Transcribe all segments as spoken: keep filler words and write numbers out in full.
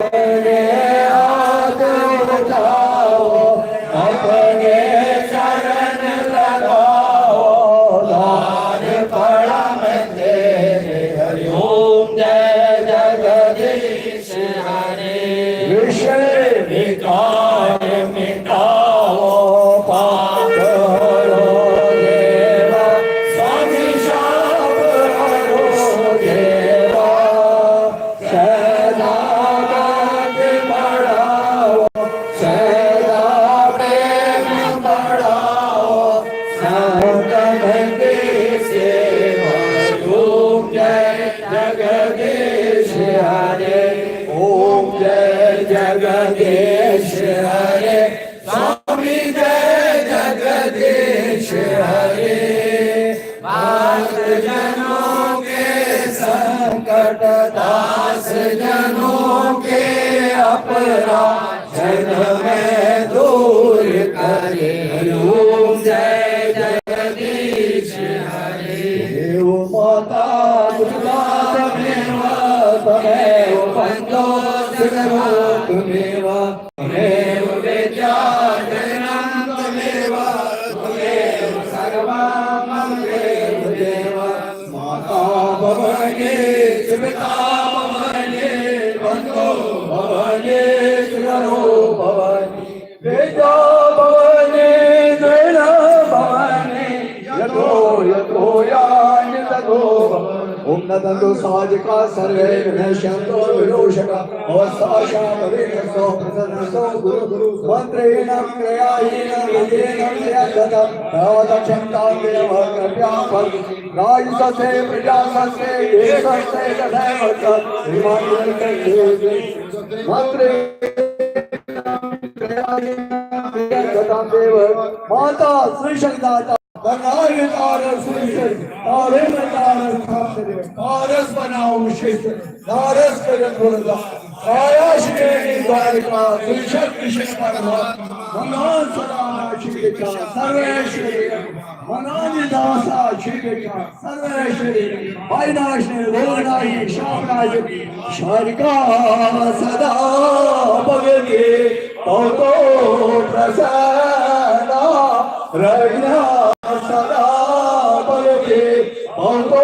अपने हाथ उठाओ, अपने चरण लगाओ, लाल पड़ा मैं तेरे। हरि ओम जय जगदीश हरे। विषय विकार मिटाओ, पाप हरो देवा, स्वामी शाप हरो देवा। सदा भक्ति बढ़ाओ, सदा प्रेम बढ़ाओ, संतन की सेवा। ओम जय जगदीश हरे, ओम जय जगदीश हरे, स्वामी जय जगदीश हरे। भक्त जनों के संकट, दास जनों के अपराध, जन में दूर करे। हरि ओम जय जगदीश हरे। देव माता दुर्गा त्वमेव, त्वमेव बंधो जगरूपमेव। त्वमेव विद्या जननं त्वमेव, त्वमेव सर्वं मम देव देव। माता भवानी च पिता भवानी, बंधो भवानी च गुरो भवानी, विद्या भवानी जन भवानी, यतो यतो यानि ततो भवानी। ओम नदंतु साधिका सर्वे विनश्यंतु विदूषका। अवस्साक्षात्पदेन सौ प्रसन्नसौ गुरु मंत्रेण क्रियाहीन विधिन क्रियंगतम। तावदक्षंतां देव कृपया फल। राजसस्ते प्रजासस्ते देशस्ते तथैव च। श्रीमान् वेंकटेश मंत्रेण क्रियाहीन क्रियंगतम देव। माता श्री शक्ति दाता। बनाए तारस विषय, तारे में तारस खातिर, पारस बनाओ विशेष, तारस के रघुरदा, काया श्रेणी द्वारिका, तुलसत विषय परमात्मा, मनान सदा नाशिका, सर्वेश्वरी, मनान दासा शिविका, सर्वेश्वरी, भयनाशिनी, रोगनाशिनी, शापनाशिनी, शारिका सदा भगवती, भवतो प्रसन्ना, रज्ञा सदा भगवती, भवतो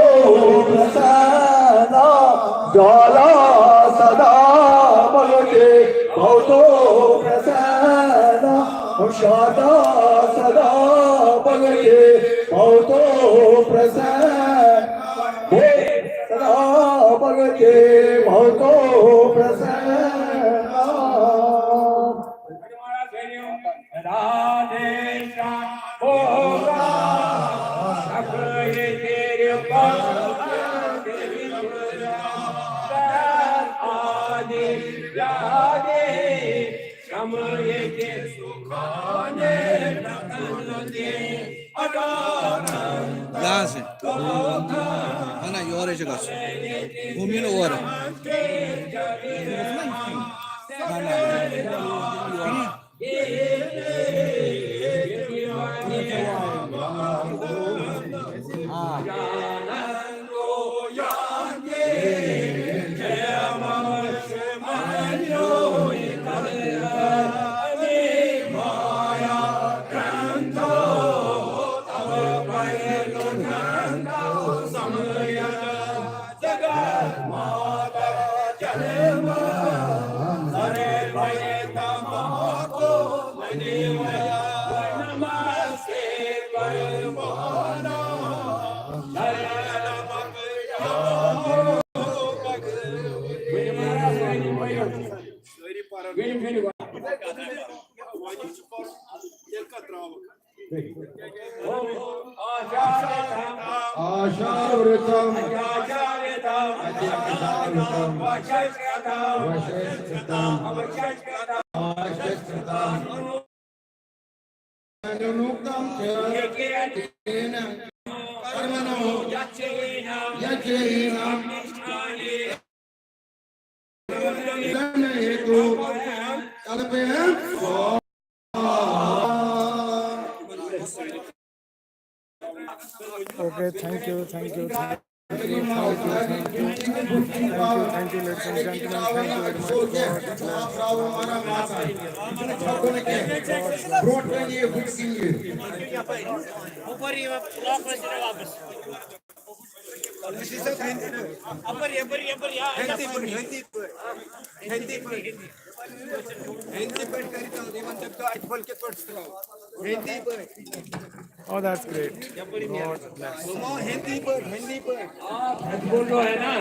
प्रसन्ना, ज्वाला सदा भगवती, भवतो प्रसन्ना, शारदा सदा भगवती, भवतो प्रसन्ना, हे सदा भगवती, भवतो प्रसन्ना। राधे श्याम होगा, सब ये तेरे पास आदि राधे समय के सुखाने रतन दे अडारंग। यहाँ से। ना, ना, یورے چھُ گژھُن۔ ہُم یِن اورٕ۔ نہ، نہ، نہ۔ आशावृतम्। अत्याचारितम्। वशस्कृतम्। वशस्कृतम्। अवशस्कृतम्। अनुक्तं च तेन कर्मणो यच्चयेन। हेतु कल्पयेत्। Okay, thank you, thank you, thank you, thank you, thank you, thank you, thank you, thank you. Thank you, ladies and gentlemen. Thank you very much. God bless. برونٛٹھ کَنہِ یِیِو، بٕتھِ کِنۍ یِیِو۔ ہندی پٲٹھۍ، ہندی پٲٹھۍ، ہندی پٲٹھۍ، ہندی پٲٹھۍ کٔرِو تَتھ، یِمَن دٔپۍ تو اَتہِ پھوٚل کِتھ پٲٹھۍ چھُ ترٛاوُن۔ ہندی پٲٹھۍ۔ Oh, that's great. God bless. Hindi پٲٹھۍ، ہندی پٲٹھۍ۔ آپ ہیڈ فون جو ہے نا،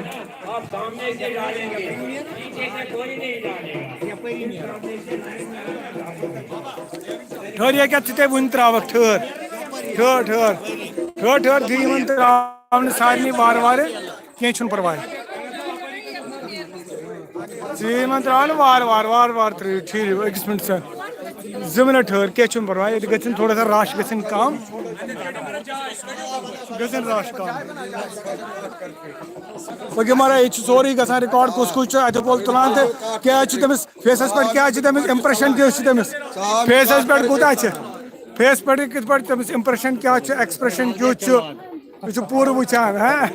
آپ سامنے سے ڈالیں گے، پیچھے سے کوئی نہیں ڈالے گا۔ ٹھہر، یہِ کیٛاہ ژٕ تہِ وُنہِ ترٛاوَکھ؟ ٹھہر، ٹھہر، ٹھہر، ٹھہر، ٹھہر، دِ یِمَن ترٛاونہٕ سارنٕے وارٕ وارٕ، کینٛہہ چھُنہٕ پَرواے۔ ژٕ یِمَن ترٛاونہٕ وارٕ وارٕ، وارٕ وارٕ ترٛٲیِو، ٹھیٖک، أکِس مِنٹَس۔ زٕ مِنَٹ ٹھٔہر، کینٛہہ چھُنہٕ پَرواے، ییٚتہِ گژھن تھوڑا سا رَش گژھن کَم، گژھن رَش کَم۔ وۄنۍ کیٛاہ مَرا، ییٚتہِ چھُ سورُے گژھان رِکارڈ، کُس کُس چھُ اَتہِ پول تُلان تہٕ کیٛاہ چھُ تٔمِس فیسَس پٮ۪ٹھ، کیٛاہ چھُ تٔمِس اِمپرٛیشَن کیُتھ چھُ تٔمِس فیسَس پٮ۪ٹھ، کوٗتاہ چھُ فیس پٮ۪ٹھ، کِتھ پٲٹھۍ تٔمِس اِمپرٛیشَن کیٛاہ چھُ، اٮ۪کٕسپرٛیشَن کیُتھ چھُ، یہِ چھُ پوٗرٕ وٕچھان، ہاں۔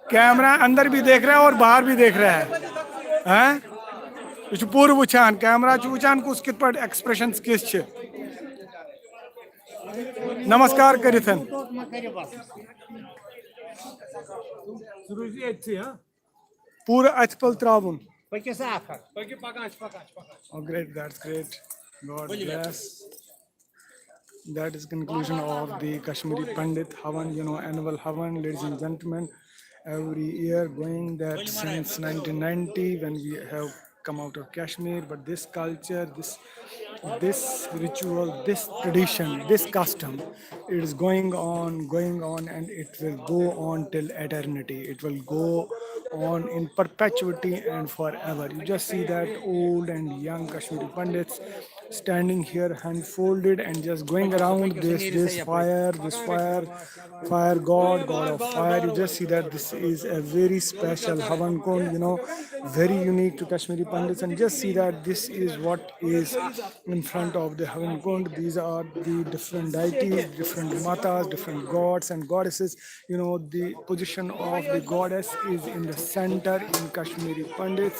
کیمرہ اندر بھی دیکھ رہا ہے اور باہر بھی دیکھ رہا ہے، ہاں؟ یہِ چھُ پوٗرٕ وٕچھان، کیمرہ چھُ وٕچھان کُس کِتھ پٲٹھۍ ایکسپریشنز کِژھ چھِ۔ نمسکار کٔرِتھ۔ پوٗرٕ اَتھِ پَل ترٛاوُن۔ Oh, great, that's great. God bless. That is conclusion of the Kashmiri Pandit Havan, you know, annual Havan, ladies and gentlemen. Every year going that since nineteen ninety, when we have come out of Kashmir, but this culture, this this ritual, this tradition, this custom, it is going on, going on, and it will go on till eternity. It will go on in perpetuity and forever. You just see that old and young Kashmiri Pandits standing here, hand folded, and just going around this, this fire, this fire, fire god, god of fire. You just see that this is a very special Havan Kund, you know, very unique to Kashmiri Pandits, and just see that this is what is in front of the Havan Kund. These are the different deities, different matas, different gods and goddesses. You know, the position of the goddess is in the center in Kashmiri Pandits.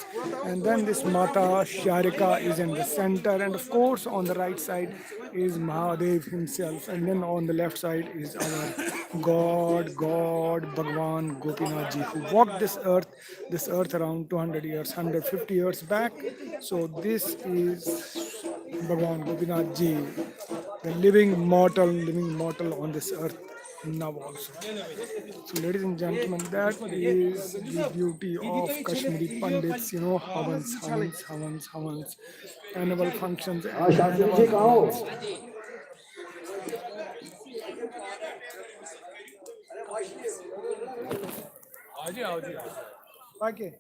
And then this Mata Sharika is in the center. And of course, on the right side is Mahadev himself. And then on the left side is our god, god Bhagwan Gopinath ji, who walked this earth this earth around two hundred years, hundred fifty years back. So this is Bhagwan Gopinath Ji, the living mortal, living mortal on this earth now also. So ladies and gentlemen, that is the beauty of Kashmiri Pandits, you know, Havans, Havans, Havans, Havans, annual functions. And annual Havans. Okay.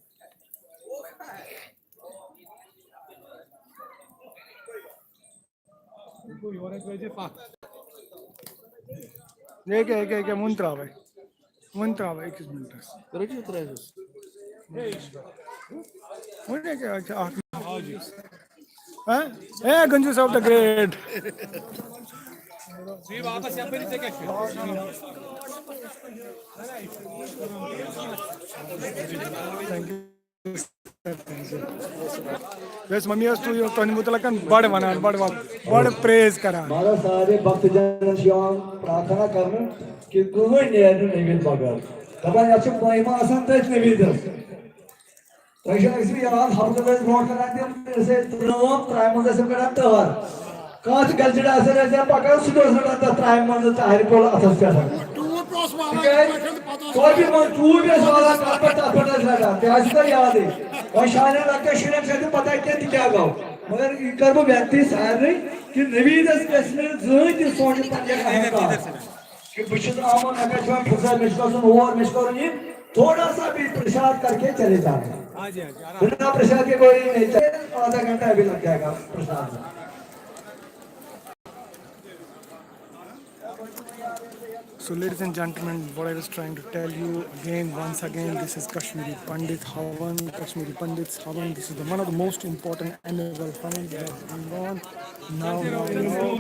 ییٚکیٛاہ ییٚکیٛاہ ییٚکیٛاہ وُنہِ ترٛاوَے، وُنہِ ترٛاوَے أکِس مِنٹَس۔ رٔٹِو ترٛٲوِس۔ وُنہِ ییٚکیٛاہ ییٚکیٛاہ اَکھ مِنٹ۔ ہاں؟ اے گنجو صاحب the great. Thank you. یۄس ممی ٲس تُہۍ تُہنٛدِ مُتعلقن بڑٕ ونان، بڑٕ ون-، بڑٕ پریز کران۔ مگر سارے بخت جنن چھِ یِوان پرارتھنا کرنہٕ کہِ کٕہٕنۍ نیرِ نہٕ نوید بغٲر۔ دپان یتھ چھِ مہمہ آسان تٔتھۍ نویدس۔ تۄہہِ چھُ أسۍ یاد ہفتہٕ ٲسۍ برونٛٹھ کران تِم، أسۍ ٲسۍ ترٲم ترامہِ منٛز ٲسۍ یِم کڑان تٔہر۔ کانٛہہ تہِ گلچڑ آسہِ ہا، ٲسۍ پکان، سُہ تہِ اوس رٹان تتھ ترامہِ منٛز تہرِ پھوٚل اتھس پٮ۪ٹھ۔ تِکیٛازِ ٹوپہِ منٛز ٹوٗپۍ ٲسۍ والان تتھ پٮ۪ٹھ، تتھ پٮ۪ٹھ ٲسۍ رٹان، تہِ آسہِ تۄہہِ یادٕے۔ وۄنۍ شانٮ۪ن لۄکٹٮ۪ن شُرٮ۪ن چھُ نہٕ پتہ کینٛہہ تہِ کیٛاہ گوٚو۔ مگر یہِ کرٕ بہٕ وٮ۪نتی سارنٕے کہِ نویدس گژھِ نہٕ زٕہٕنۍ تہِ سونٛچُن پننہِ اہم کتھ۔ کہ بہٕ چھُس آمُت، مےٚ کتہِ چھُ وۄنۍ فرصت، مےٚ چھُ گژھُن ہور، مےٚ چھُ کرُن یہِ۔ تھوڑا سا بھی پرساد کر کے چلے جانا۔ بنا پرساد کے کوئی نہیں چلے، آدھا گھنٹہ ابھی لگ جائے گا پرساد میں۔ So, ladies and gentlemen, what I was trying to tell you again, once again, this is Kashmiri Pandit Havan, Kashmiri Pandits Havan. This is the, one of the most important annual Havan that is going on now, now, now.